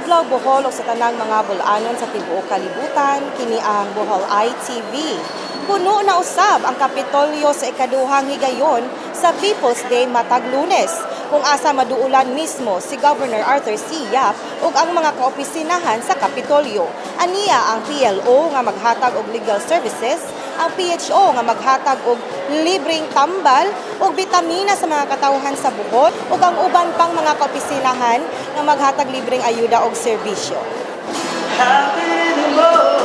Adlaw, Bohol ug sa tanang mga bol-anon sa tibuok kalibutan, kini ang Bohol ITV. Puno na usab ang Kapitolyo sa ikaduhang higayon sa People's Day matag Lunes, kung asa maduulan mismo si Governor Arthur C. Yap ug ang mga kaopisinahan sa Kapitolyo. Aniya ang PLO nga maghatag og legal services, ang PHO nga maghatag og libreng tambal ug bitamina sa mga katawhan sa Bohol ug ang uban pang mga kaopisinahan nga maghatag libreng ayuda og serbisyo. Happy anymore.